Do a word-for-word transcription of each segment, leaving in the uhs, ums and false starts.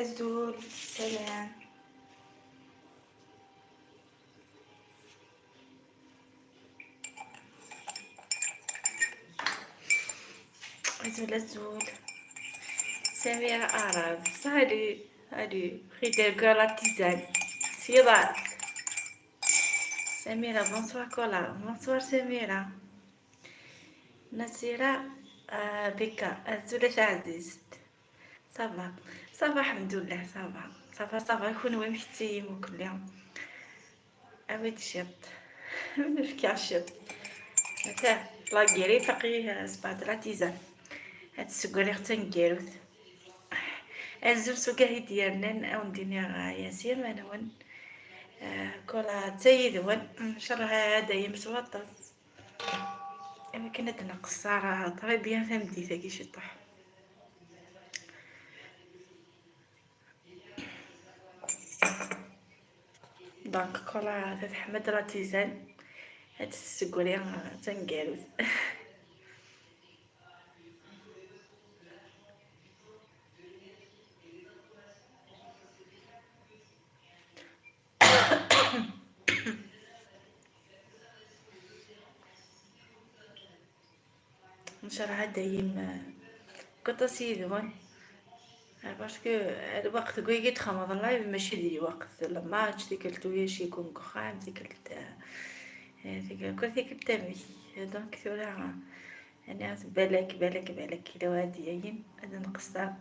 Azul, salam. Azul, azul. Samira Arab, salut, salut. Xi deg la tisane. Sira. Samira, bonsoir Kola. Bonsoir Samira. Nasira, euh, Bika, azul a taɛzizt. Ça va, ça va, الحمد لله, ça va, ça va, ça va. Kunwi amek tettili mukli? Awi-d ciṭ. Nefka ciṭ. Ata la grippe, aql-i sbeɛd la tisane. Ad tessegriɣ taneggarut. Azul s ugah i d-yernan, ad wen-d-iniɣ, ah, Yasin, anwen. Ah, Kola d tayidwen. Ncallah ad dayem s waṭas. Akken ad nqeṣṣer, ah, très bien tameddit-agi ciṭuḥ. Donc, Kola teḥma-d la tisane, ad tessegri, ah, taneggarut. Ncallah dayem, ah, aṭas yid-wen. Ah, parce que, ah, lweqt deg wigi txedmeḍ live mačči d lweqt le match, tikkelt ulac ikun deg uxxam, tikkelt, ah, ah, tikkelt, kul tikkelt amek. Donc tura, ah, ani balak, balak, balak, yella waḥed yayin, ad nqeṣṣer.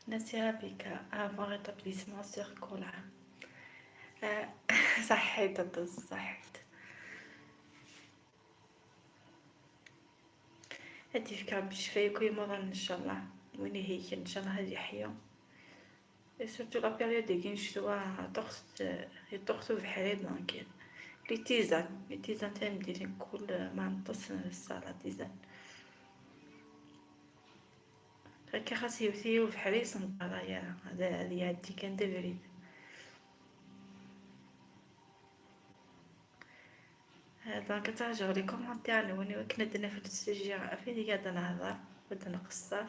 Nasira Bika, avant rétablissement sur Kola. Ah, صحيت, aṭas, صحيت. Ad d-yefk Rebbi ccfa yakk i imuḍan, ncallah. Win ihiken, ncallah ad yeḥyu. Et surtout la période-agi n ccetwa, ṭuqt, yeṭṭuqt ubeḥri, donc les tisanes, les tisanes tameddit, kul ma neṭṭes nessa la tisane. Akka xas yewwet-iyi ubeḥri, senṭara yara, ad, ad iɛeddi kan d abrid. Ah, donc ad ttaǧǧeɣ les commentaires-nwen i wakken ad naf le sujet ɣef ideg ad nehḍer, ad nqeṣṣer.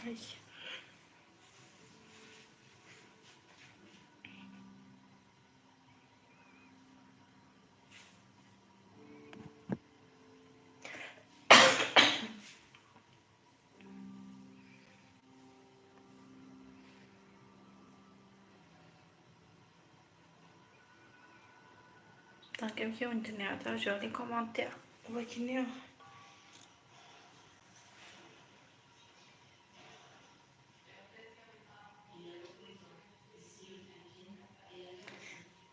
Ay. Donc, amek i wen-d-nniɣ, ttaǧǧeɣ les commentaires. Wakken i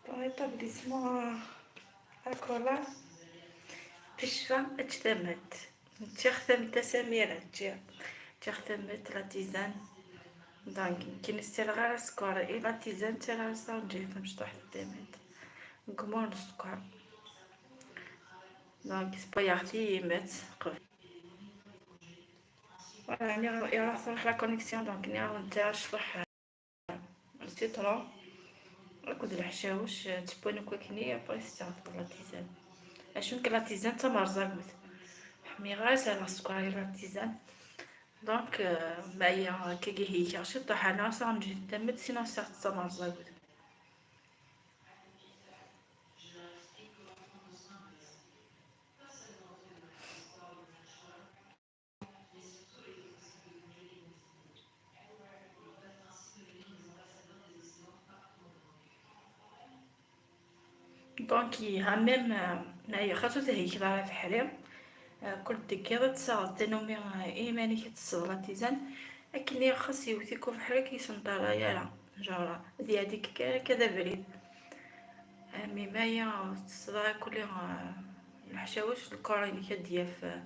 Bon rétablissement à Kola. Ccfa, ečč tamemt. Ččiɣ tamemt a Samira, ččiɣ. Ččiɣ tamemt, la tisane. Donc, nekkini ur ssireɣ ara sskeṛ i la tisane, ur ssireɣ ara sskeṛ, ǧǧiɣ tamecṭuḥt n tamemt. Ngemmu n sskeṛ. Donc, sewwayeɣ tiyimet qbel. Voilà, nniɣ, iruḥ, truḥ la connexion, donc nniɣ-awen-d ttɛic ṣṣeḥḥa. Citron akked leḥcawec, eh, ttewwan akk akkenni, après tettɛeṭṭel la tisane. Acu nekk la tisane d tamerẓagut. Ḥmiɣ ara s-rreɣ sskeṛ i la tisane. Donc, eh, ma aya akkagi heykeɣ ciṭuḥ, ɛni ad s-aɣ-neǧǧ tamemt, sinon ad s-aɣ-d tamerẓagut. Donc, iha même, euh, ma xas ur theykeḍ ara abeḥri, euh, kul deg yiḍ ad tessaɣeḍ tanumi, euh, i yiman-ik ad tesseḍ la tisane. Akken i xas yewwet-ik ubeḥri, ad k-yessenṭalay ara. Genre, ad iɛeddi kan akka d abrid. Euh, mais ma aya ur tesseḍ ara kulli, euh, leḥcawec, le corps-inek ad d-yaf, euh,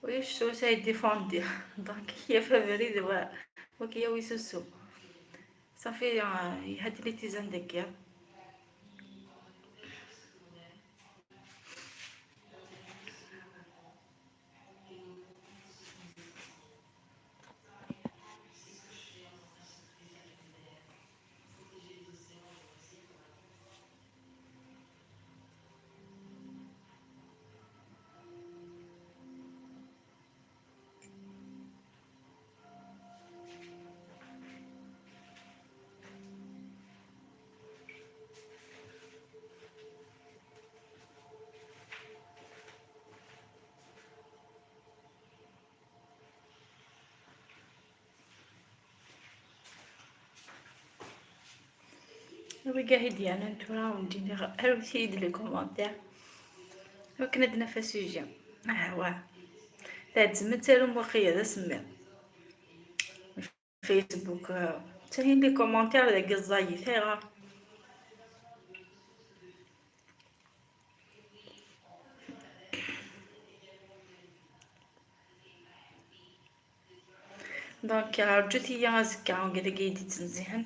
ulac swayes ay d-ifandi. Donc, ad k-yaf abrid wa, wa k-yawi s usu. Safi, euh, iha-d les tisanes deg yiḍ. Wigi i d-yernan tura ur d-nniɣ, arut-iyi-d les commentaires. Akken ad naf asujet. Ahwa. Tɛezzem ad tarum waqiya d asemmiḍ. Facebook, ah, ttinin les commentaires dagi ẓẓayit, ayɣer? Donc, rǧut-iyi azekka, wigi dagi i d-ittnezzihen.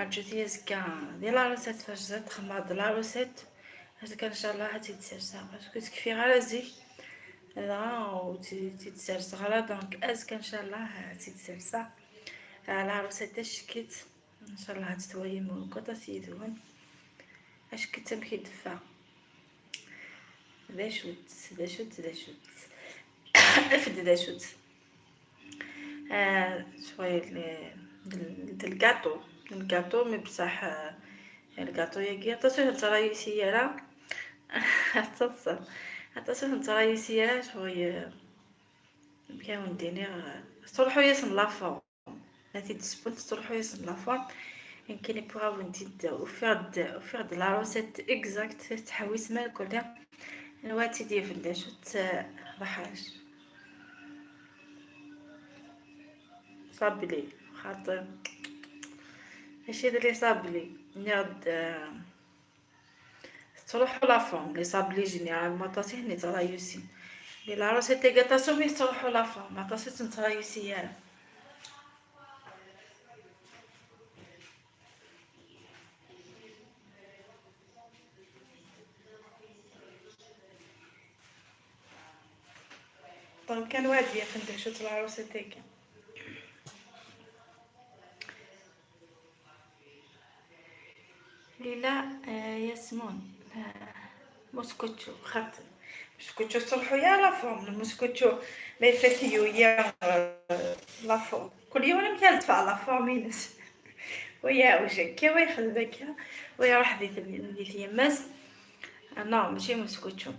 Rǧut-iyi azekka di la recette, fac zat xedmeɣ-d la recette. Azekka, ncallah, ad tt-id-serseɣ. Parce que ur tekfi ara zik. Dɣa ur tt-, tt-id-serseɣ ara. Donc, azekka, ncallah, ad tt-id-serseɣ. Ah, la recette, ack-itt. Ncallah, ad tt-twalim deg waṭas yid-wen. Ack-itt amek i d-teffeɣ. D acu-tt, d acu-tt, d acu-tt. Af-d d acu-tt. Ah, شوية ال-، د-، د الكاطو، الكاطو، mais بصح، آه، الكاطو ياكي، aṭas ur nettṛayusi ara. Aṭas، aṭas ur nettṛayusi ara، شوية، آه، كاين ديني، آه، تروحوا ياسن la forme. هاتي تسبنت تروحوا ياسن la forme. يمكن يبغى ونتي د-، وفيغ د-، وفيغ د la recette exacte، تحويس مال كلها. نواتي ديال فنداشوت، آه، ضحاش. صابلي، خاطر ماشي اللي صابلي. نغد، آه، تروحوا la forme، les sablés généralement طاسي هني ترايوسي. Mais la recette تاع طاسو مي تروحوا la forme، ما طاسي تنترايوسي يالا. Donc كان واحد يا فندق شفت la recette تاعي. ليلى، آه، ياسمون، آه، موسكوتشو، خاطر موسكوتشو صلحو يا la forme، موسكوتشو ما يفاتيو يا، آه، la forme. كل يوم أنا مكياج دفع la forme ينس. ويا وجهك، كي ويخدمك، ويروح ذي ثم-، ذي ثيماس. آه، non، ماشي موسكوتشو.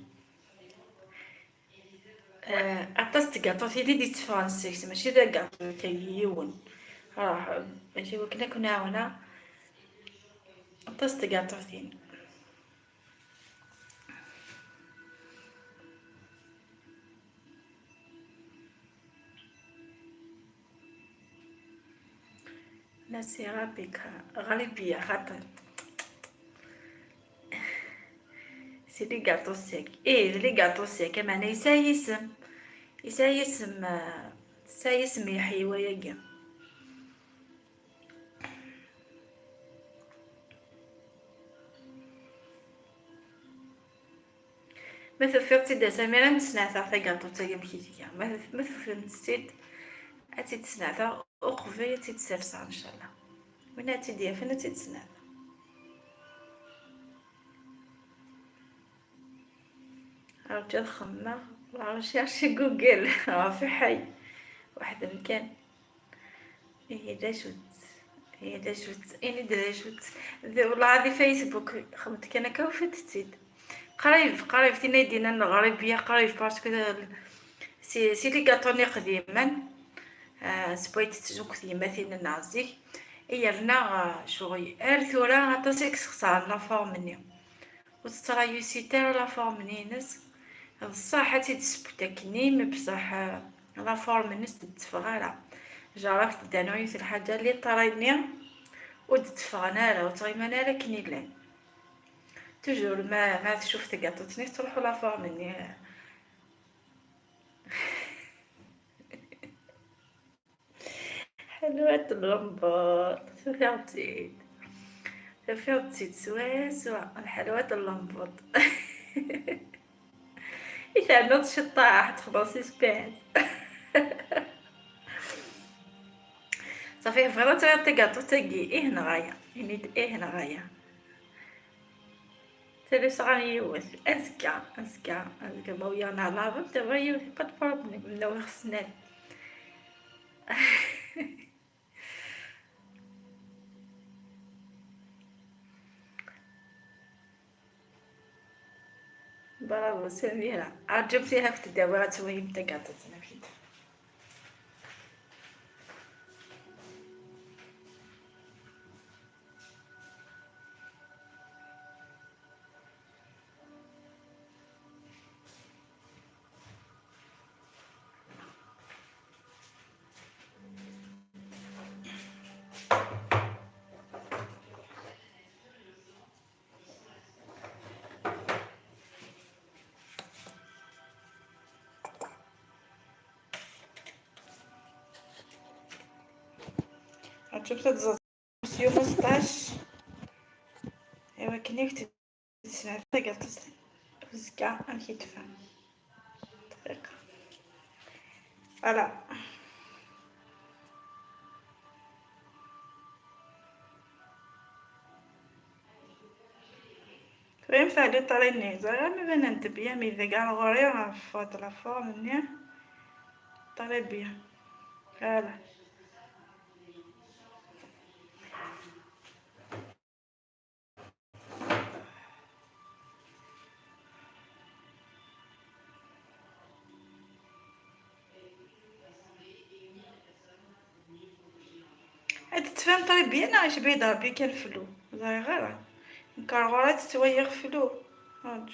آه، aṭas tgaṭutin i d-yetteffɣen seg-s، ماشي d agaṭu kan yiwen. راه ماشي وكنا كنا هنا. Aṭas tgaṭutin. Merci ربك. غريبية خاطر. C'est les gâteaux secs. إيه، les gâteaux secs، معناه يسايسم. يسايسم، آه، يسايسم يحيى وياكي. ما تفيضتي دا سميرة نتسنعتها في كاطو تاكي مكيتيكا. ما تف-، ما تفهمتي. أتي تسنعتها وقفي أتي تسرسع إن شاء الله. وين أتي ديا فين أتي تسنعتها. رجع خمة، راه شيرشي جوجل، راه في حي. واحد مكان. إيه، دا شوت. إيه، دا شوت. إني دا شوت. ذي-، والله هذه فيسبوك. خمت كان كوفت تزيد. قريب، قريب تينا يدينا المغربية، قريب parce que سي، سي لي كاطوني قديما. آه، سبويت تزوك ثيماتين النازي. إيا لنا، آه، شغل. أر ثورة، عطاسيك سخسار لا فورم مني. وتتريوسي تاع la forme نينس. بصح حتى تسبتك نيم بصح، آه، la forme نينس تتفغ على. جربت دانويت الحاجة اللي طريني ودتفغنا على وتغيمان على كنيلان. توجور ما، ما تشوف تقاطتني تروحوا la forme ني. حلوة اللمبر، شوفي عطيت. شوفي عطيت سوا سوا الحلوة اللمبر. إذا نوض شطاح تخلصي سباس. صافي، بغيت تعطي كاطو تاكي. إيه نغاية، يعني إيه نغاية. تلي صغار يوث. أزكى، أزكى، أزكى. ما ويانا لا، فهمت؟ ويوث، pas de problème. من وين خصنا؟ برافو سميرة، عجبتي هاك تداوي غتسوي متى قاطعتنا كي. شوف تتزاز. يوم ستاش. ايوا كني كنت تسمع تقلت. وزكا امشي تفهم. دقيقة. Voilà. Fehmet على الطريني زعما ما بان انت بيان مي ذاك غوري فوت لا فورم ني. طري بيان. Voilà. هاد تتفهم طري بيان عايش بيضا بي كان فلو. زاي غير نكار غورا تتوير فلو. هاج.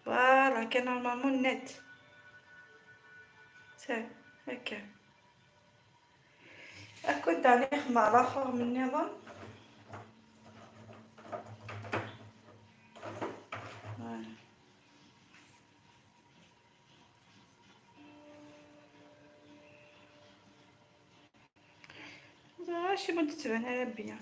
Voilà كان normalement net. سي هكا. اكو داني خدمة على الاخر من النظام. Voilà. شي ما تتبان على بيا.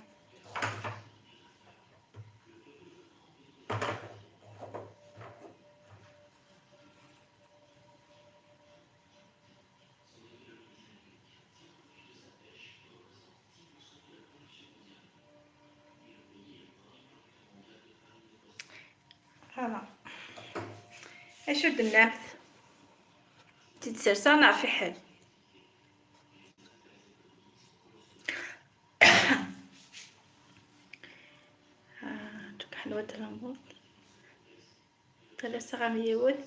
Voilà. Acu d-tennamt? Tid sersa neɣ fiḥel? Ah, حلوة الأمور. Tlasa ɣam yiwet.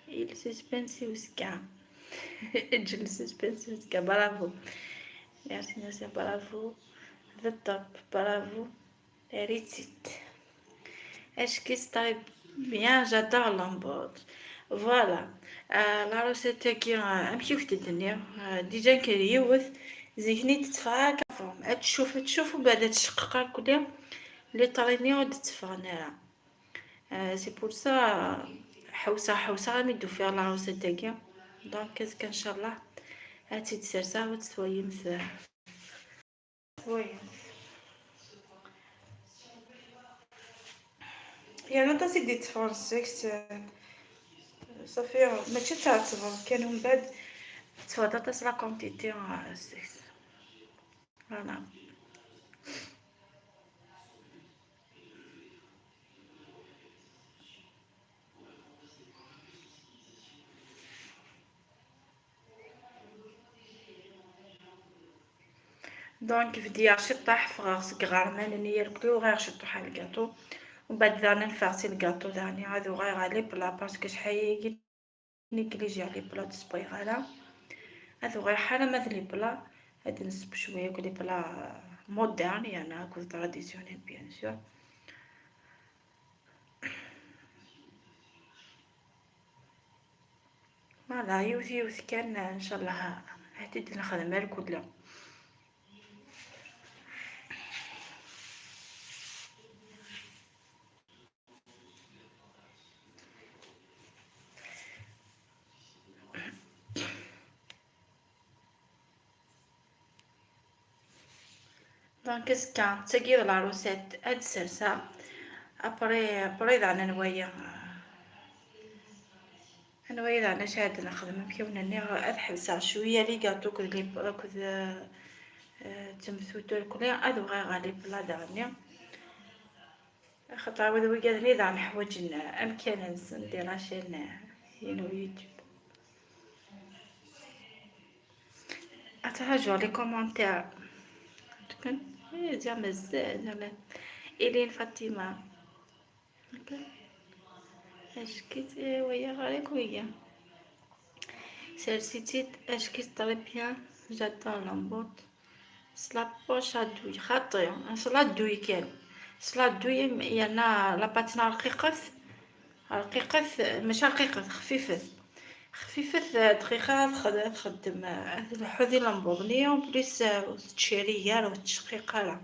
Il suspense i uzekka. Eǧǧ le suspense i uzekka. Bravo. Merci, merci, bravo. The top. Bravo. Réussite. Est-ce que c'est très bien? J'adore l'embauche. Voilà. آه، la recette-agi، آه، amek i k-d-nniɣ, آه، déjà nekk d yiwet, zik-nni tetteffeɣ akka forme. Ad tcuf, ad tcuf, u bɛed ad tceqqeq akk les traînées ur d-tteffɣen ara. آه، c'est pour ça, ḥewseɣ, ḥewseɣ armi d-ufiɣ la recette-agi. Donc, azekka, ncallah, ad tt-id-serseɣ, ad tt-twayemt, euh, Yerna aṭas i d-yetteffɣen seg-s, ṣafi, mačči d tɛettbeḍ kan, umbeɛd tetteffeɣ-d aṭas la quantité, ah, seg-s. Voilà. Donc, bdiɣ ciṭṭaḥ, ffɣeɣ seg iɣerman-nni yerkli, uɣaleɣ ciṭṭaḥ ɣer lgaṭu. Umbeɛd daɣen ad neffeɣ si lgaṭu daɣen, ad uɣaleɣ ɣer les plats, parce que acḥal-agi négligiɣ les plats, ur ssewwayeɣ ara. Ad uɣaleɣ ḥala ma d les plats, ad nesseww cwiya akk les plats modernes, yerna akked traditionnels, bien sûr. Voilà, yiwet yiwet kan, ncallah, ad t-id-nexdem ar kulla. Donc, azekka, d tagi d la recette ad d-serseɣ. Après, après daɣen ad nwali, ad nwali daɣen acu ad nexdem. Amek i wen-nniɣ, ad ḥebseɣ cwiya les gâteaux akked les, akked, euh, temtunt irkelli, ad uɣaleɣ ɣer les plats daɣen. Axaṭer wid wigad-nni daɣen ḥwaǧen amkan-nsen di la chaîne-inu YouTube. Ad ttṛajuɣ les commentaires. Kan, eh, ziɣ mazal, ziɣ la-, Eline Fatima. Ok. Ackit, eh, waya ɣer-i, waya. Sers-itt-id, ackit très bien, j'adore l'embauche. S la poche à douille, xaṭi, s la douille kan. S la douille, yerna la pâte-nni rqiqet. Rqiqet, mačči rqiqet, xfifet. Xfifet, eh, dqiqa ad txed-, ad txeddem, eh, ad tleḥḥu di lembuḍ-nni, en plus, eh, ur tettciri ara, ur tettceqqiq ara.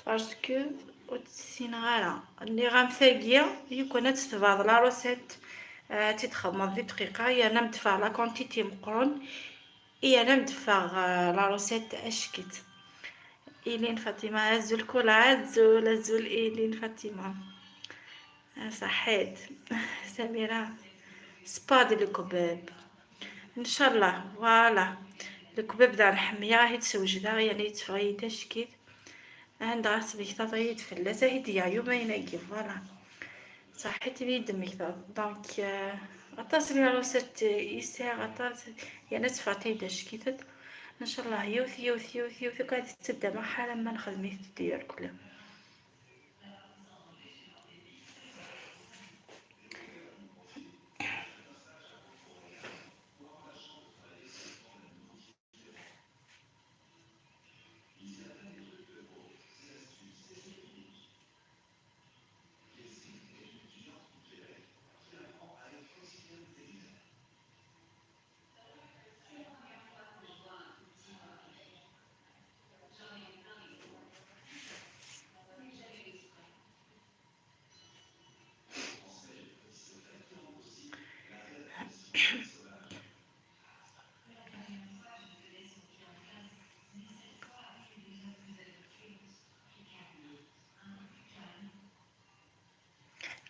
Parce que ur tt-ssineɣ ara. Nniɣ-am tagi, yukan ad tebɛeḍ la recette, eh, ad tt-id-txedmeḍ di dqiqa, yerna am d-teffeɣ la quantité meqqren. Iya, la m-d-ffeɣ, euh, la recette ackit. Ilin Fatima, azul kula, azul, azul, Ilin Fatima. Ah, saḥit. Samira, spad lekbab. Ncallah, voilà. Lekbab d lḥemya, i t-sewjdeɣ, yani yetteffeɣ-iyi-d ackit. Anda ɣas tmektaḍ-iyi-d fell-as, ad t-id-yaɣ yumayen-agi, voilà. Saḥit mi yi-d-tmektaḍ. Donc, euh, aṭas n les recettes i sɛiɣ, aṭas, yerna tteffɣent-iyi-d ackit-d. Ncallah, yiwet, yiwet, yiwet, yiwet, akk ad tetteddameɣ ḥala ma nexdem-it d irkelli.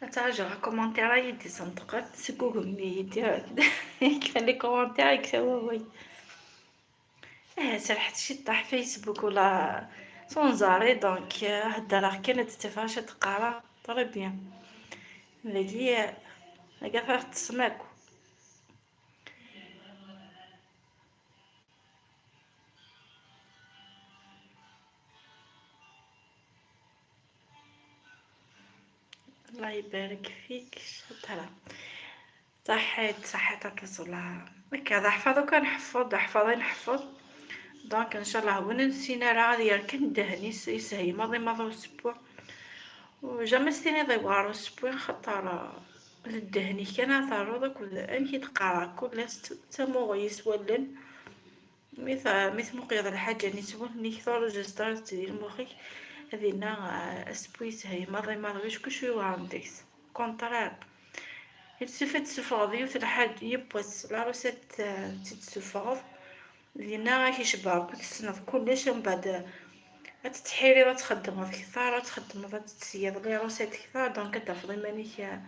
Ad ttɛaǧeɣ akumantira i d-isenṭqen seg ugem-iyi-d. Kfan les commentaires, kfan wawal. Eh, serḥet ciṭṭaḥ Facebook ula s unẓar-i, donc, eh, heddreɣ kan, ad d-ttafeɣ acu ad d-qqareɣ. Très bien. Dagi, eh, dagi ad teṭṭsem akk. الله يبارك فيك، شاطرة. صحيت، صحيت، أتصل. هكا، هذا حفظ وكان حفظ، حفظين حفظ. Donc، إن شاء الله، وين نسينا راه هذه كان دهني س-، يسهي ماضي، ماضي وسبوع. وجامي ستيني ضيوار وسبوع، خاطر الدهني كان ثارو ذاك ولا أنكي تقرا كل ست-، تموغي يسولن. Mi t-, mi tmuqleḍ lḥaǧa-nni s wallen-ik, tṛeǧistireḍ-tt di lmux-ik, dinna, ah, asewwi yeshel maḍi maḍi, ulac kuc iweɛren deg-s. Contraire. Il suffit ad tessufɣeḍ yiwet lḥaǧa, yiwet la recette, ah, tt-id-tessufɣeḍ, dinna ad k-icebbeɛ akk, tessneḍ kullec, mbeɛd, ah, ad tettḥiriḍ, ad txeddmeḍ kter, ad txeddmeḍ, ad tettṣeyyideḍ les recettes kter, donc ad d-tafeḍ iman-ik, ah,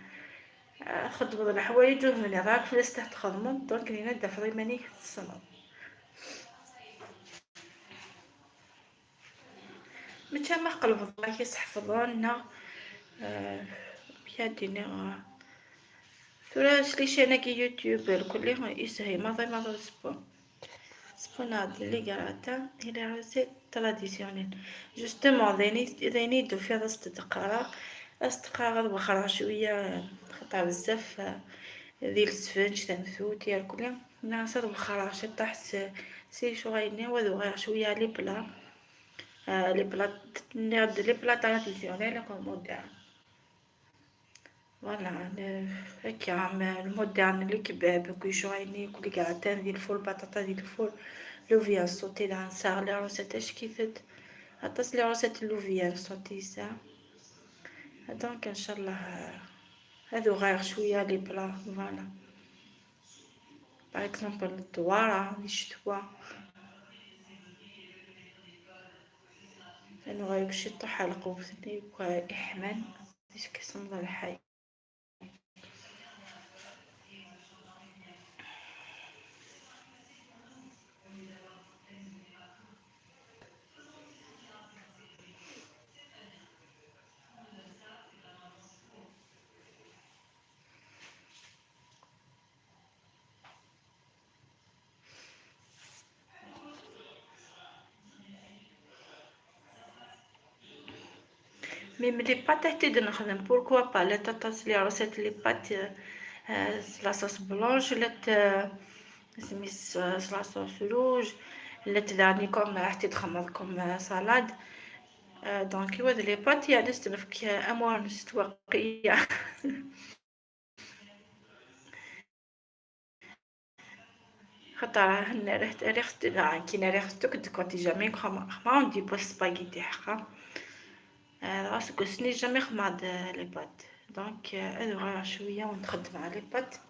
ah, txeddmeḍ leḥwayeǧ ur tebniḍ ara fell-as ad txedmeḍ, donc dinna ad d-tafeḍ iman-ik tessneḍ. Mačči ama tqelbeḍ amek i s-ḥefḍen, neɣ, ah, amek ad d-iniɣ, ah, tura s les chaînes-agi YouTube, lkulli yeshel maḍi maḍi usewwi. Sewwen-aɣ-d les gratin et les recettes traditionnelles. Justement, d ayen i, d ayen i d-tufiḍ ad s-d-qqareɣ. Ad s-d-qqareɣ ad wexxreɣ cwiya, xaṭer bezzaf, ah, di lesfenǧ, tamtunt, irkelli. Nniɣ-as ad wexxreɣ ciṭṭaḥ s, s lecɣal-nni, ad uɣaleɣ cwiya les plats. Ah, les plats, nniɣ-d les plats traditionnels akked modernes. Voilà, le, akka, am, le moderne, lekbab, akk lecɣal-nni, akk les gratins di lfur, baṭaṭa di lfur, lubya sauté, daɣen sɛiɣ les recettes ackit-d. Aṭas les recettes n lubya sauté i sɛiɣ. Donc, ncallah, ah, ad uɣaleɣ cwiya les plats, voilà. Par exemple, ddwara di ccetwa. Ad nuɣal deg ciṭuḥ ar lqewt-nni akk iḥman, ad s-kkseḍ lḥay. Même les pâtes ad t-id-nexdem, pourquoi pas? Llant aṭas les recettes, les pâtes, euh, euh, s la sauce blanche, llant, euh, isem-is, euh, s la sauce rouge, llant daɣen comme, euh, ad t-id-txedmeḍ comme, euh, salade. Euh, donc, iwa d les pâtes, yeɛni s-d-nefk, euh, amur-nnes s twaqiya. Xaṭer, ah, rriɣ-t, rriɣ-t, ah, kina rriɣ-t akk deg katijan, mais xma, xma on dit pas spaghetti ḥqa. Ah, dɣa seg wass-nni jamais xmaɣ-d, ah, les pâtes. Donc, ah, ad uɣaleɣ cwiya wen-d-xeddmeɣ les pâtes.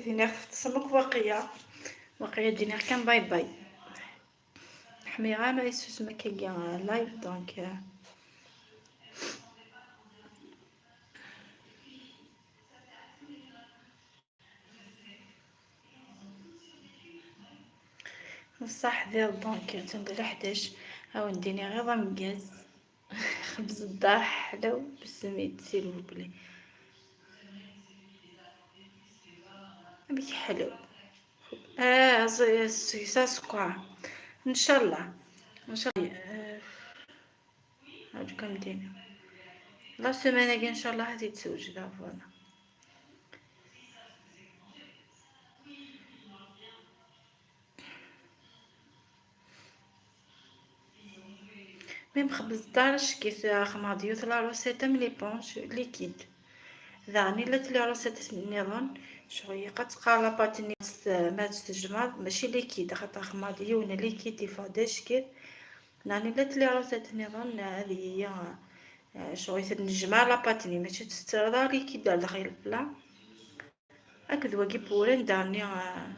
Diniɣ teṭṭsem akk waqila. Waqila diniɣ kan bye bye. Ḥmiɣ ama yessusem akkagi live, donc, euh, Ṣṣaḥ diḍ, donc, atan d leḥdac. Ad wen-d-iniɣ iḍ ameggaz. Xebz ddar ḥlaw, besmit, s'il vous plaît. Amek ḥlaw. Ah, ça, ça, ça, quoi. Ncallah. Ncallah. Euh, Aǧ-, kem-d-iniɣ. La semaine-agi, ncallah, ad t-id-swejdeɣ, voilà. Mi mxebbeẓ ddar, ackit xmaḍ yiwet la recette am l'éponge liquide. Daɣen illa tli recette nniḍen, ccɣel yeqqa teqqar la pâte-nni ma tt-tejmaḍ, mačči liquide, axaṭer xmaḍ yiwen liquide yeffeɣ-d ackit. Daɣen illa tli recette nniḍen, ad iyi, eh, ccɣel nejmaɛ la pâte-nni, mačči tettarraḍ ara liquide ar daxel la. Akked wagi n wewran daɣen, eh,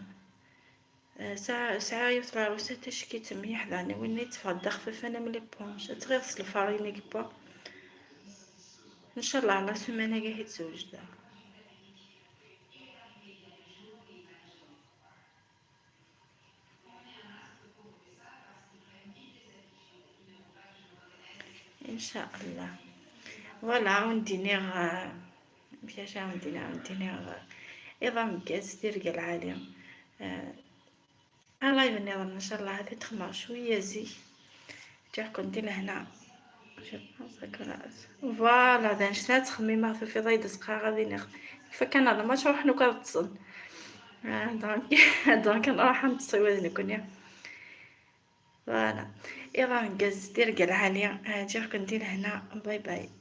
eh, sɛa-, sɛiɣ yiwet la recette ackit mliḥ daɣen, i win yetteffeɣ d axfafan am l'éponge. Ad tɣiḍ s lfarin-agi n wa. Ncallah la semaine-agi ad t-id-swejdeɣ. Ncallah. Voilà, ad wen-d-iniɣ, eh, amek ara wen-d-iniɣ, ad wen-d-iniɣ, eh, iḍ ameggaz, tirga lɛali. Eh, Live nniḍen, ncallah, ad t-id-xemmeɣ cwiya zik. Ǧǧiɣ-ken di lehna. Voilà, d annect-a ttxemmimeɣ, tufiḍ ay d-sqaɣ ad iniɣ. Kfa kan ad ma ttruḥen akk ad ṭṭsen. Ah, donc, donc, nruḥ ad neṭṭes i wad nekkni. Voilà. Iḍ ameggaz, tirga lɛali. Ah, ǧǧiɣ-ken di lehna. Bye bye.